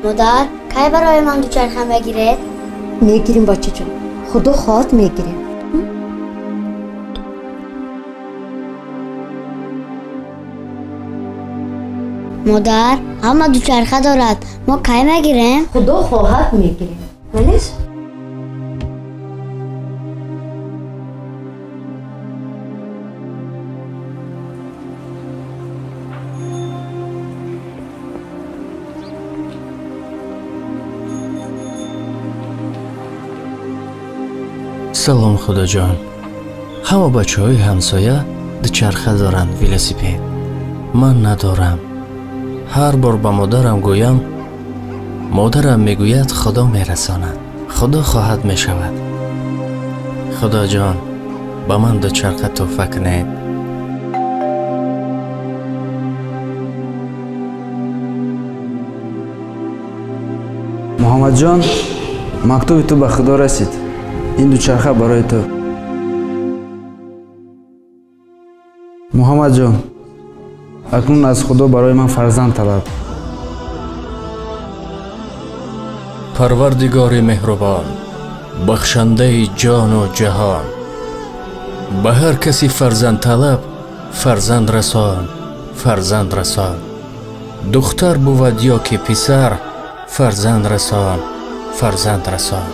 Модар, кай барои ман дучарха мегиред? Мегирим, бачаҷон, худо хоҳад, мегирем. Модар, ҳама дучарха дорад, мо кай мегирем? Худо хоҳад, мегирем. Малеш? Салом, Худоҷон. Ҳама бачаҳои ҳамсоя дучарха доранд, велосипед. Ман надорам. Ҳар бор ба модарам гӯям, модарам мегӯяд, Худо мерасонад, Худо хоҳад, мешавад. Худоҷон, ба ман дучарха тӯҳфа кунед. Муҳаммадҷон, мактуби ту ба Худо расид. Ин дучарха барои ту. Муҳаммадҷон, акнун аз Худо барои ман фарзанд талаб. Парвардигори меҳрубон, бахшандаи ҷону ҷаҳон, ба ҳар каси фарзандталаб фарзанд расон, фарзанд расон. Духтар бувад ё ки писар, фарзанд расон, фарзанд расон.